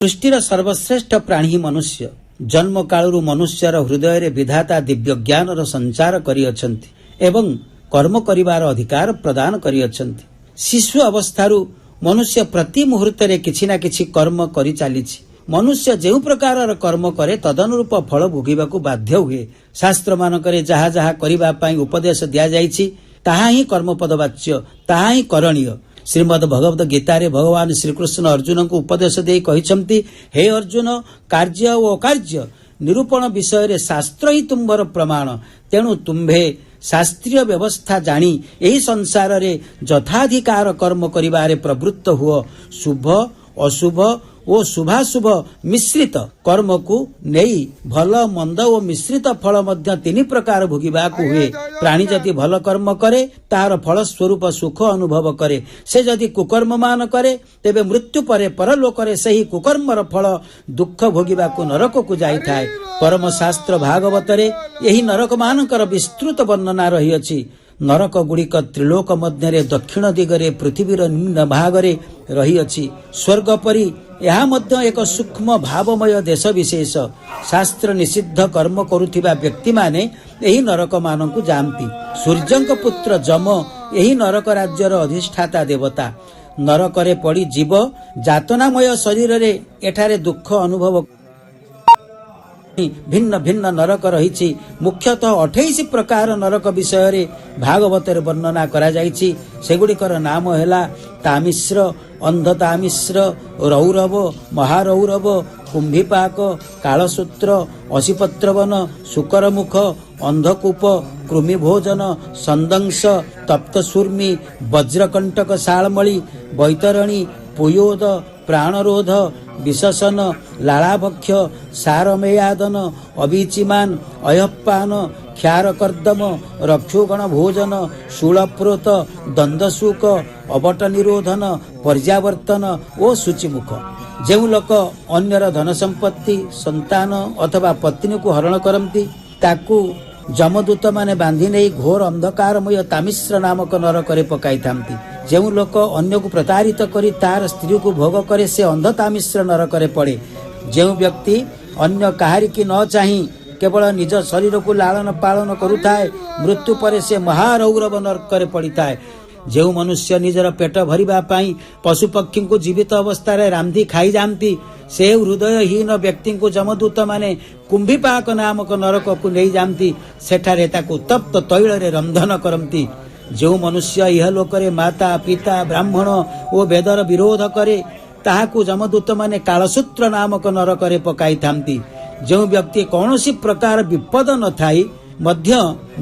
ସୃଷ୍ଟିର ସର୍ବଶ୍ରେଷ୍ଠ ପ୍ରାଣୀ ହିଁ ମନୁଷ୍ୟ। ଜନ୍ମ କାଳରୁ ମନୁଷ୍ୟର ହୃଦୟରେ ବିଧାତା ଦିବ୍ୟ ଜ୍ଞାନର ସଞ୍ଚାର କରିଅଛନ୍ତି ଏବଂ କର୍ମ କରିବାର ଅଧିକାର ପ୍ରଦାନ କରିଅଛନ୍ତି। ଶିଶୁ ଅବସ୍ଥାରୁ ମନୁଷ୍ୟ ପ୍ରତି ମୁହୂର୍ତ୍ତରେ କିଛି ନା କିଛି କର୍ମ କରି ଚାଲିଛି। ମନୁଷ୍ୟ ଯେଉଁ ପ୍ରକାରର କର୍ମ କରେ, ତଦନୁରୂପ ଫଳ ଭୋଗିବାକୁ ବାଧ୍ୟ ହୁଏ। ଶାସ୍ତ୍ରମାନଙ୍କରେ ଯାହା ଯାହା କରିବା ପାଇଁ ଉପଦେଶ ଦିଆଯାଇଛି, ତାହା ହିଁ କର୍ମପଦବାଚ୍ୟ, ତାହା ହିଁ କରଣୀୟ। ଶ୍ରୀମଦ ଭଗବତ ଗୀତାରେ ଭଗବାନ ଶ୍ରୀକୃଷ୍ଣ ଅର୍ଜୁନଙ୍କୁ ଉପଦେଶ ଦେଇ କହିଛନ୍ତି, ହେ ଅର୍ଜୁନ, କାର୍ଯ୍ୟ ଓ ଅକାର୍ଯ୍ୟ ନିରୂପଣ ବିଷୟରେ ଶାସ୍ତ୍ର ହିଁ ତୁମ୍ଭର ପ୍ରମାଣ। ତେଣୁ ତୁମ୍ଭେ ଶାସ୍ତ୍ରୀୟ ବ୍ୟବସ୍ଥା ଜାଣି ଏହି ସଂସାରରେ ଯଥାଧିକାର କର୍ମ କରିବାରେ ପ୍ରବୃତ୍ତ ହୁଅ। ଶୁଭ, ଅଶୁଭ ଓ ଶୁଭାଶୁଭ ମିଶ୍ରିତ କର୍ମକୁ ନେଇ ଭଲ, ମନ୍ଦ ଓ ମିଶ୍ରିତ ଫଳ ମଧ୍ୟ ତିନି ପ୍ରକାର ଭୋଗିବାକୁ ହୁଏ। ପ୍ରାଣୀ ଯଦି ଭଲ କର୍ମ କରେ, ତାହାର ଫଳସ୍ୱରୂପ ସୁଖ ଅନୁଭବ କରେ। ସେ ଯଦି କୁକର୍ମମାନ କରେ, ତେବେ ମୃତ୍ୟୁ ପରେ ପରଲୋକରେ ସେହି କୁକର୍ମର ଫଳ ଦୁଃଖ ଭୋଗିବାକୁ ନରକକୁ ଯାଇଥାଏ। ପରମ ଶାସ୍ତ୍ର ଭାଗବତରେ ଏହି ନରକମାନଙ୍କର ବିସ୍ତୃତ ବର୍ଣ୍ଣନା ରହିଅଛି। ନରକ ଗୁଡ଼ିକ ତ୍ରିଲୋକ ମଧ୍ୟରେ ଦକ୍ଷିଣ ଦିଗରେ ପୃଥିବୀର ନିମ୍ନ ଭାଗରେ ରହିଅଛି। ସ୍ୱର୍ଗ ପରି ଏହା ମଧ୍ୟ ଏକ ସୂକ୍ଷ୍ମ ଭାବମୟ ଦେଶ ବିଶେଷ। ଶାସ୍ତ୍ର ନିଷିଦ୍ଧ କର୍ମ କରୁଥିବା ବ୍ୟକ୍ତିମାନେ ଏହି ନରକମାନଙ୍କୁ ଯାଆନ୍ତି। ସୂର୍ଯ୍ୟଙ୍କ ପୁତ୍ର ଯମ ଏହି ନରକ ରାଜ୍ୟର ଅଧିଷ୍ଠାତା ଦେବତା। ନରକରେ ପଡ଼ି ଜୀବ ଯାତନାମୟ ଶରୀରରେ ଏଠାରେ ଦୁଃଖ ଅନୁଭବ। ଭିନ୍ନ ଭିନ୍ନ ନରକ ରହିଛି। ମୁଖ୍ୟତଃ 28 ପ୍ରକାର ନରକ ବିଷୟରେ ଭାଗବତରେ ବର୍ଣ୍ଣନା କରାଯାଇଛି। ସେଗୁଡ଼ିକର ନାମ ହେଲା ତାମିଶ୍ର, ଅନ୍ଧତାମିଶ୍ର, ରୌରବ, ମହାରୌରବ, କୁମ୍ଭିପାକ, କାଳସୂତ୍ର, ଅସିପତ୍ରବନ, ଶୁକରମୁଖ, ଅନ୍ଧକୂପ, କୃମିଭୋଜନ, ସନ୍ଦଂଶ, ତପ୍ତସୂର୍ମି, ବଜ୍ରକଣ୍ଟକ ଶାଳମଳି, ବୈତରଣୀ, ପୁୟୋଦ, ପ୍ରାଣରୋଧ, ବିଶସନ, ଲାଳାଭକ୍ଷ, ସାରମେୟାଦନ, ଅବିଚିମାନ, ଅୟପାନ, କ୍ଷାରକର୍ଦ୍ଦମ, ରକ୍ଷୁଗଣ ଭୋଜନ, ଶୂଳପ୍ରୋତ, ଦନ୍ଦଶୁକ, ଅବଟ ନିରୋଧନ, ପର୍ଯ୍ୟାବର୍ତ୍ତନ ଓ ସୂଚୀମୁଖ। ଯେଉଁ ଲୋକ ଅନ୍ୟର ଧନ ସମ୍ପତ୍ତି, ସନ୍ତାନ ଅଥବା ପତ୍ନୀକୁ ହରଣ କରନ୍ତି, ତାକୁ ଯମଦୂତମାନେ ବାନ୍ଧି ନେଇ ଘୋର ଅନ୍ଧକାରମୟ ତାମିଶ୍ର ନାମକ ନରକରେ ପକାଇଥାନ୍ତି। ଯେଉଁ ଲୋକ ଅନ୍ୟକୁ ପ୍ରତାରିତ କରି ତାର ସ୍ତ୍ରୀକୁ ଭୋଗ କରେ, ସେ ଅନ୍ଧ ତାମିଶ୍ର ନରକରେ ପଡ଼େ। ଯେଉଁ ବ୍ୟକ୍ତି ଅନ୍ୟ କାହାରିକି ନ ଚାହିଁ କେବଳ ନିଜ ଶରୀରକୁ ଲାଳନ ପାଳନ କରୁଥାଏ, ମୃତ୍ୟୁ ପରେ ସେ ମହାରୌରବ ନରକରେ ପଡ଼ିଥାଏ। ଯେଉଁ ମନୁଷ୍ୟ ନିଜର ପେଟ ଭରିବା ପାଇଁ ପଶୁପକ୍ଷୀଙ୍କୁ ଜୀବିତ ଅବସ୍ଥାରେ ରାନ୍ଧି ଖାଇଯାଆନ୍ତି, ସେ ହୃଦୟହୀନ ବ୍ୟକ୍ତିଙ୍କୁ ଯମଦୂତମାନେ କୁମ୍ଭିପାକ ନାମକ ନରକକୁ ନେଇଯାଆନ୍ତି। ସେଠାରେ ତାକୁ ଉତ୍ତପ୍ତ ତୈଳରେ ରନ୍ଧନ କରନ୍ତି। ଯେଉଁ ମନୁଷ୍ୟ ଇହଲୋକରେ ମାତା, ପିତା, ବ୍ରାହ୍ମଣ ଓ ବେଦର ବିରୋଧ କରେ, ତାହାକୁ ଯମଦୂତମାନେ କାଳସୂତ୍ର ନାମକ ନରକରେ ପକାଇଥାନ୍ତି। ଯେଉଁ ବ୍ୟକ୍ତି କୌଣସି ପ୍ରକାର ବିପଦ ନଥାଇ ମଧ୍ୟ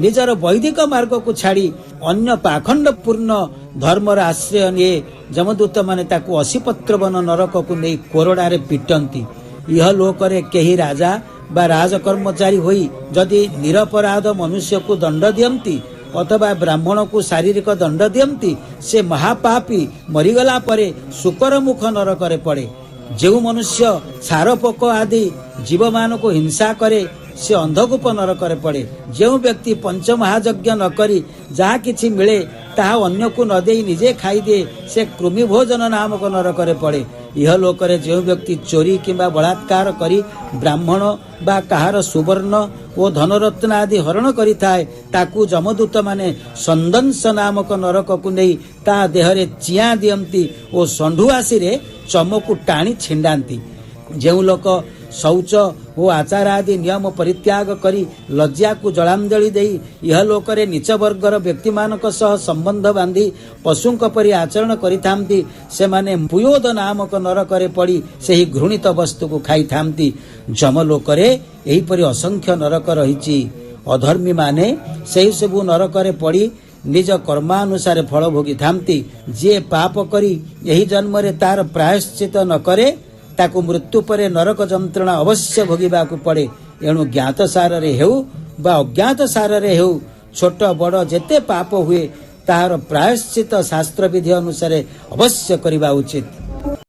ନିଜର ବୈଦିକ ମାର୍ଗକୁ ଛାଡ଼ି ଅନ୍ୟ ପାଖଣ୍ଡପୂର୍ଣ୍ଣ ଧର୍ମର ଆଶ୍ରୟ ନିଏ, ଯମଦୂତମାନେ ତାକୁ ଅସିପତ୍ରବନ ନରକକୁ ନେଇ କୋରଡ଼ାରେ ପିଟନ୍ତି। ଇହଲୋକରେ କେହି ରାଜା ବା ରାଜକର୍ମଚାରୀ ହୋଇ ଯଦି ନିରପରାଧ ମନୁଷ୍ୟକୁ ଦଣ୍ଡ ଦିଅନ୍ତି ଅଥବା ବ୍ରାହ୍ମଣକୁ ଶାରୀରିକ ଦଣ୍ଡ ଦିଅନ୍ତି, ସେ ମହାପାପୀ ମରିଗଲା ପରେ ଶୁକର ମୁଖ ନରକରେ ପଡ଼େ। ଯେଉଁ ମନୁଷ୍ୟ ଛାରପୋକ ଆଦି ଜୀବମାନଙ୍କୁ ହିଂସା କରେ, ସେ ଅନ୍ଧକୂପ ନରକରେ ପଡ଼େ। ଯେଉଁ ବ୍ୟକ୍ତି ପଞ୍ଚମହାଯଜ୍ଞ ନ କରି ଯାହା କିଛି ମିଳେ ତାହା ଅନ୍ୟକୁ ନ ଦେଇ ନିଜେ ଖାଇଦିଏ, ସେ କୃମିଭୋଜନ ନାମକ ନରକରେ ପଡ଼େ। ଇହଲୋକରେ ଯେଉଁ ବ୍ୟକ୍ତି ଚୋରି କିମ୍ବା ବଳାତ୍କାର କରି ବ୍ରାହ୍ମଣ ବା କାହାର ସୁବର୍ଣ୍ଣ ଓ ଧନରତ୍ନ ଆଦି ହରଣ କରିଥାଏ, ତାକୁ ଯମଦୂତମାନେ ସନ୍ଦଂଶ ନାମକ ନରକକୁ ନେଇ ତା ଦେହରେ ଚିଆଁ ଦିଅନ୍ତି ଓ ଷଣ୍ଢୁଆସିରେ ଚମକୁ ଟାଣି ଛିଣ୍ଡାନ୍ତି। ଯେଉଁ ଲୋକ ଶୌଚ ଓ ଆଚାର ଆଦି ନିୟମ ପରିତ୍ୟାଗ କରି ଲଜ୍ଜାକୁ ଜଳାଞ୍ଜଳି ଦେଇ ଇହଲୋକରେ ନୀଚ ବର୍ଗର ବ୍ୟକ୍ତିମାନଙ୍କ ସହ ସମ୍ବନ୍ଧ ବାନ୍ଧି ପଶୁଙ୍କ ପରି ଆଚରଣ କରିଥାନ୍ତି, ସେମାନେ ପୁୟୋଦ ନାମକ ନରକରେ ପଡ଼ି ସେହି ଘୃଣିତ ବସ୍ତୁକୁ ଖାଇଥାନ୍ତି। ଯମଲୋକରେ ଏହିପରି ଅସଂଖ୍ୟ ନରକ ରହିଛି। ଅଧର୍ମୀମାନେ ସେହି ସବୁ ନରକରେ ପଡ଼ି ନିଜ କର୍ମାନୁସାରେ ଫଳ ଭୋଗିଥାନ୍ତି। ଯିଏ ପାପ କରି ଏହି ଜନ୍ମରେ ତାର ପ୍ରାୟଶ୍ଚିତ ନ କରେ, ତାକୁ ମୃତ୍ୟୁ ପରେ ନରକ ଯନ୍ତ୍ରଣା ଅବଶ୍ୟ ଭୋଗିବାକୁ ପଡ଼େ। ଏଣୁ ଜ୍ଞାତ ସାରରେ ହେଉ ବା ଅଜ୍ଞାତ ସାରରେ ହେଉ, ଛୋଟ ବଡ଼ ଯେତେ ପାପ ହୁଏ, ତାହାର ପ୍ରାୟଶ୍ଚିତ ଶାସ୍ତ୍ରବିଧି ଅନୁସାରେ ଅବଶ୍ୟ କରିବା ଉଚିତ।